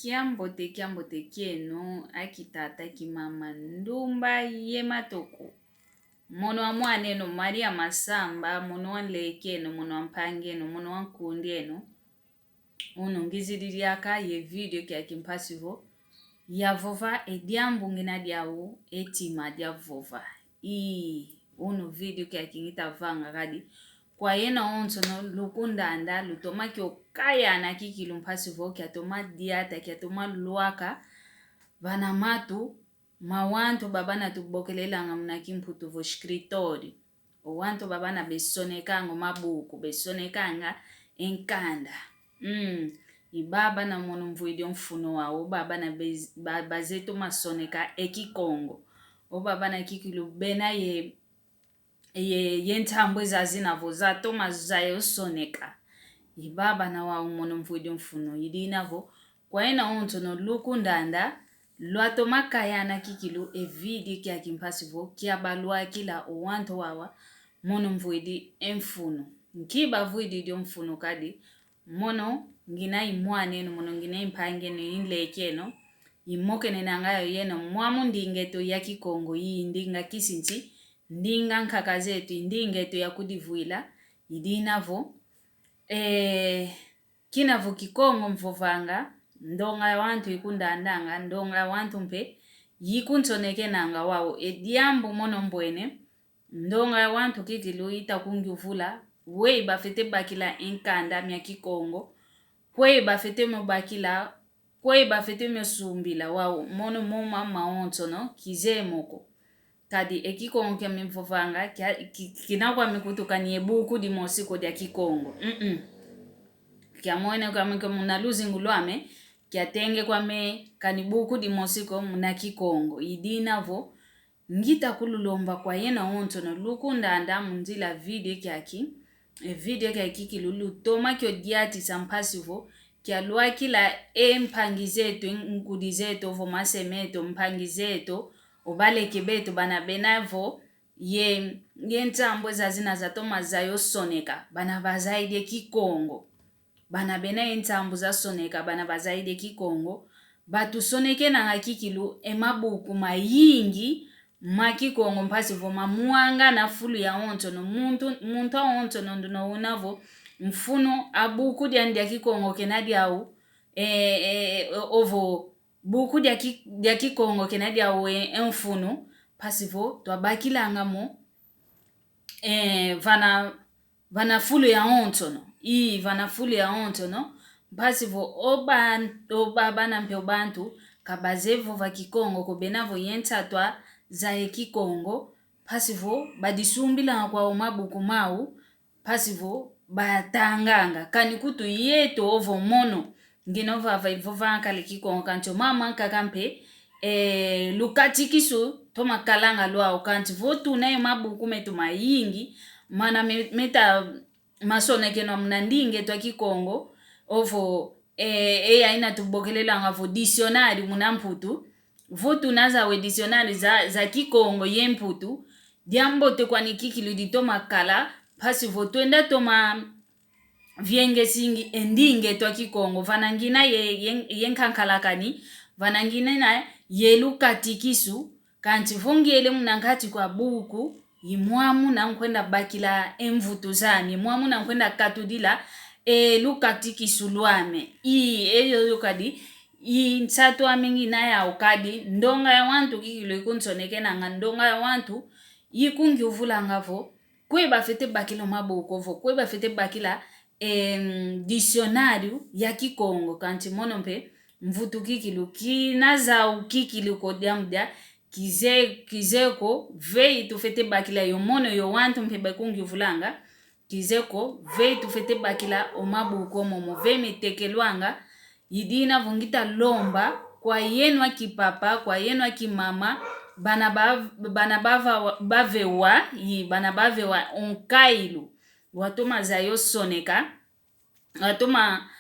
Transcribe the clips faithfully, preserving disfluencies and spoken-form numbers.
Kiambote, kiambote kieno, akitata, kimama, ndumba ye matoko. Mono wa mwaneno Maria Masamba, mono wa nlekeno, mono wa mpangeno, mono wa nkundieno. Unu ngizidi diaka ye video kiaki mpasi vo yavova e diambu ngina diau e tima diavova. Ii, unu video kiaki ngita vanga kadi kwa yeno onsono lukundanda, lutoma kio kayana kikilu mpasi vo kiatoma diata, kiatoma lwaka vana matu ma wantu babana tubokelelanga muna kimputu vo escritório. O wantu babana besonekanga o mabuku, besonekanga e nkanda. Mm. I babana mono mvwidi o mfunu wau, o babana bez-, ba-, bazeye toma soneka e Kikongo. O babana kikilu bena ye, ye, ye ntambwe zazina vo zatoma zaya osoneka. I babana wau mono mvwidi o mfunu, i dina vo kwa yeno onsono lukundanda, lwatoma kayana kikilu e video kiaki mpasi vo kiabalwakila o wantu wawa mono mvwidi e mfunu. Nki bavwididi o mfunu kadi, mono ngina i mwaneno, mono ngina i mpangeno, i nlekeno, i mokenenanga yo yeno mwamu ndinga eto ya Kikongo, i ndinga kisinti, ndinga nkaka zeto, i ndinga eto ya kudivwila, i dina vo, eh, kina vo Kikongo mvovanga, ndonga ya wantu ikundandanga, ndonga ya wantu mpe ikunsonekenanga wau. E diambu mono mbwene, ndonga ya wantu kikilu ita kungiuvula, weyi bafwete bakila e nkanda mia Kikongo, kweyi bafwete mio bakila, kweyi bafwete mio sumbila, wau mono moma mawonsono kizeye mo ko. Kadi e Kikongo kiami mvovanga, kia, ki-, kina kwami kutu kani ye buku dimosi ko dia Kikongo. Mm-mm. Kiamwene kwami ke muna luzingu lwame, kiatenge kwame kani buku dimosi ko muna Kikongo. I dina vo, ngita kululomba kwa yeno onsono lukundanda mu nzila video kiaki, e video kiaki kikilu lutoma kio diatisa mpasi vo kialwakila e mpangi zeto, e ngudi zeto, ovo mase meto, mpangi zeto, o baleke beto, bana bena vo ye, ye ntambwe zazina zatoma zaya osoneka, bana bazayidi e Kikongo. Bana bena ye ntambwe zasoneka, bana bazayidi e Kikongo, batusonekenanga kikilu e mabuku mayingi ma Kikongo mpasi vo mamwangana fulu yawonsono. Muntu, muntu awonsono nduna una vo mfunu a buku diandi dia Kikongo kena diau, e, e, e, ovo buku dia Ki-, dia Kikongo kena diau e, e mfunu, mpasi vo twabakilanga mo, e, vana vana fulu yawonsono. Ii, vana fulu yawonsono. Mpasi vo o ba-, o babana mpe o bantu ka bazeye vova Kikongo ko, bena vo ye nsatwa zaya e Kikongo, mpasi vo badisumbilanga kwau mabuku mau, mpasi vo batanganga. Kani kutu yeto ovo mono, ngina ovava ivovanga kala e Kikongo, kansi o mama nkaka mpe, eh, lukatikisu toma kalanga lwau, kansi vo tuna ye mabuku meto mayingi, mana me-, meta masonekenwa muna ndinga eto a Kikongo, ovo, eh, eya ina tubokelelanga vo dicionário muna Mputu, vo tuna zau e dicionário za, za Kikongo ye Mputu, diambote kwani kikilu ditoma kala, mpasi vo twenda toma viengesingi e ndinga eto a Kikongo, vana ngina ye, ye, ye nkankalakani, vana ngina ye lukatikisu, kansi vo ngiele muna nkati kwa buku, i mwamu na nkwenda bakila e mvutu zame, i mwamu na nkwenda katudila e lukatikisu lwame. I, e yoyo kadi, i nsatu ame ngina yau kadi, ndonga ya wantu kikilu ikunsonekenanga, ndonga ya wantu ikungiuvulanga vo, kwe bafwete bakila o mabuku ovo, kwe bafwete bakila, em, dicionário ya Kikongo, kansi mono mpe mvutu kikilu kina zau kikilu ko diambu dia kize-, kizeye ko veyi tufwete bakila yo mono yo wantu mpe bakungiuvulanga, kizeye ko veyi tufwete bakila o mabuku o momo veyi metekelwanga. I dina vo ngita lomba kwa yeno a kipapa, kwa yeno a kimama, bana ba-, bana bava-, bavewa, i bana bavewa o nkailu watoma zaya osoneka, watoma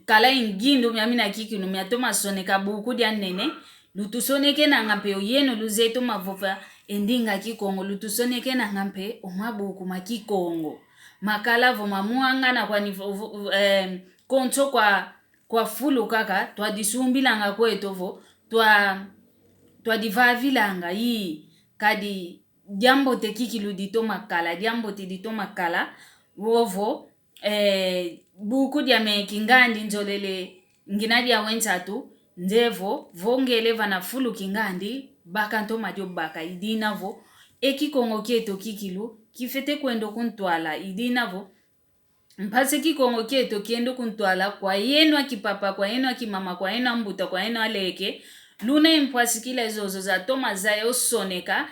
kala e ngindu miamina kikilu miatoma soneka buku dia nene, lutusonekenanga mpe o yeno luzeye toma vova e ndinga Kikongo, lutusonekenanga mpe o mabuku ma Kikongo. Makala vo mamwangana kwani vo, vo, em, konso kwa kwa fulu kaka, twadisumbilanga kweto vo, twa, twadivavilanga, ii, kadi diambote kikilu ditoma kala, diambote ditoma kala, wovo, eh, buku diame kingandi nzolele ngina diau e nsatu, nzevo, vo ngele vana fulu kingandi, baka ntoma dio baka, i dina vo, e Kikongo kieto kikilu, kifete kwenda kuntwala, i dina vo, mpasi Kikongo kieto kienda kuntwala, kwa yeno a kipapa, kwa yeno a kimama, kwa yeno a mbuta, kwa yeno a leke, luna e mpwasikila zozo zatoma zaya osoneka,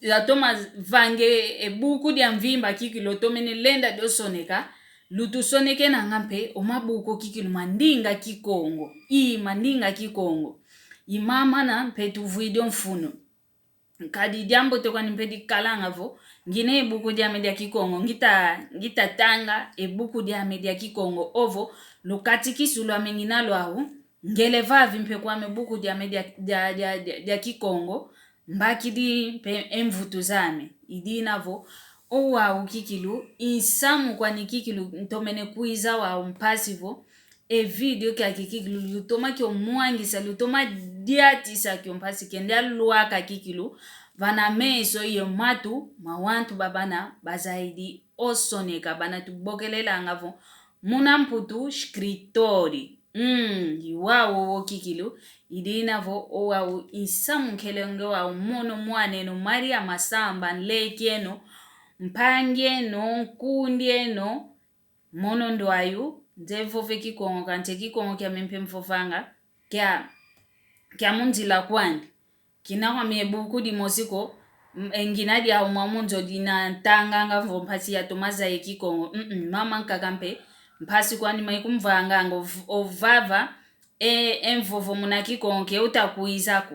zatoma vanga e buku dia mvimba kikilu otomene lenda dio soneka, lutusonekenanga mpe o mabuku kikilu ma ndinga Kikongo. Ii, ma ndinga Kikongo. I mamana mpe tuvwidi o mfunu. Kadi diambote kwani mpe dikalanga vo, ngina e buku diame dia Kikongo, ngita, ngita tanga e buku diame dia Kikongo, ovo, lukatikisu lwame ngina lwau, ngele vavi mpe kwame buku diame dia, dia, dia, dia, dia Kikongo, mbakidi mpe e mvutu zame. I dina vo, owau kikilu, i nsamu kwani kikilu ntomene kwiza wau mpasi vo, e video kiaki kikilu lutoma kio mwangisa, lutoma diatisa kio mpasi kienda lwaka kikilu vana meso ye matu ma wantu babana bazaidi osoneka, bana tubokelelanga vo muna Mputu escritório. Mm, i wau owo kikilu, i dina vo owau i nsamu nkele nge wau mono mwan'eno Maria Masamba, nlek'eno, mpangi'eno, nkundi'eno, mono ndwayu, nze vova e Kikongo, kansi e Kikongo kiame mpe mvovanga, kia, kia mu nzila kwandi. Kina kwame buku dimosi ko, m-, e ngina diau mwa mu nzo dina ntanganga vo mpasi yatoma zaya e Kikongo. Mm-mm, mama nkaka mpe, mpasi kwani mai kumvanganga, ov-, ovava, e, e mvovo muna Kikongo ke uta kwiza ko.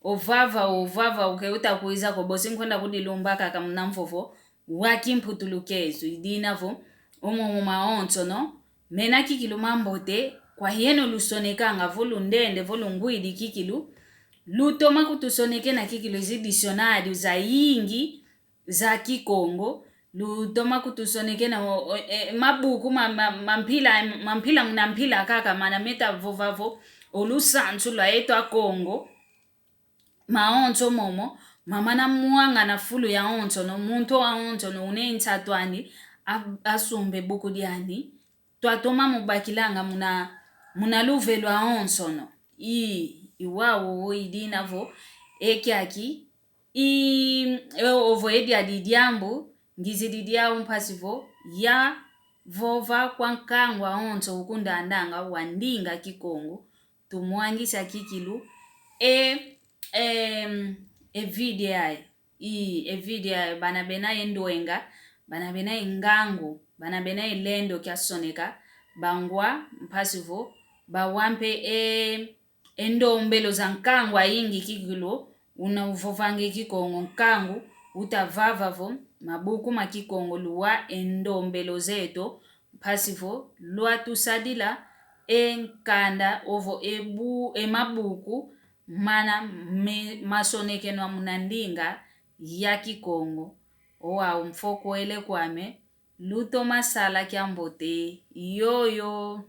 Ovava, ovava, uke uta kwiza ko, bosi nkwenda kudilumba kaka muna mvovo wa Kimputulukezo, i dina vo, omo mawonsono, mena kikilu mambote, kwa yeno lusonekanga vo lundende, vo lungwidi kikilu, lutoma kutusonekena kikilu zi dicionário zayingi za Kikongo, lutoma kutusonekena o, o, e, mabuku ma, ma, ma mpila, ma mpila muna mpila kaka mana meta vova vo, o lusansu lwa yeto Akongo, mawonso momo, mamana mwangana fulu yawonsono, muntu wawonsono, une nsatu andi, a-, asumbe buku diandi, twatoma mubakilanga muna, muna luve lwawonsono. I, i wau, i dina vo, e kiaki, i, e, ovo e diadi diambu, ngizidi diau mpasi vo, yavova kwa nkangu awonso ukundandanga wa ndinga Kikongo, tumwangisa kikilu, e, em, e video ayi, i, e video ayi, bana bena e ndwenga, bana bena e ngangu, bana bena e lendo kiasoneka, bangwa mpasi vo, bawa mpe e, e ndombelo za nkangu ayingi kikilu, una uvovanga e Kikongo nkangu, uta vava vo, mabuku ma Kikongo luwa e ndombelo zeto, mpasi vo, lwatusadila e nkanda ovo e bu-, e mabuku mana me-, masonekenwa muna ndinga ya Kikongo. Owau mfokwele kwame, lutoma sala kiambote, yoyo.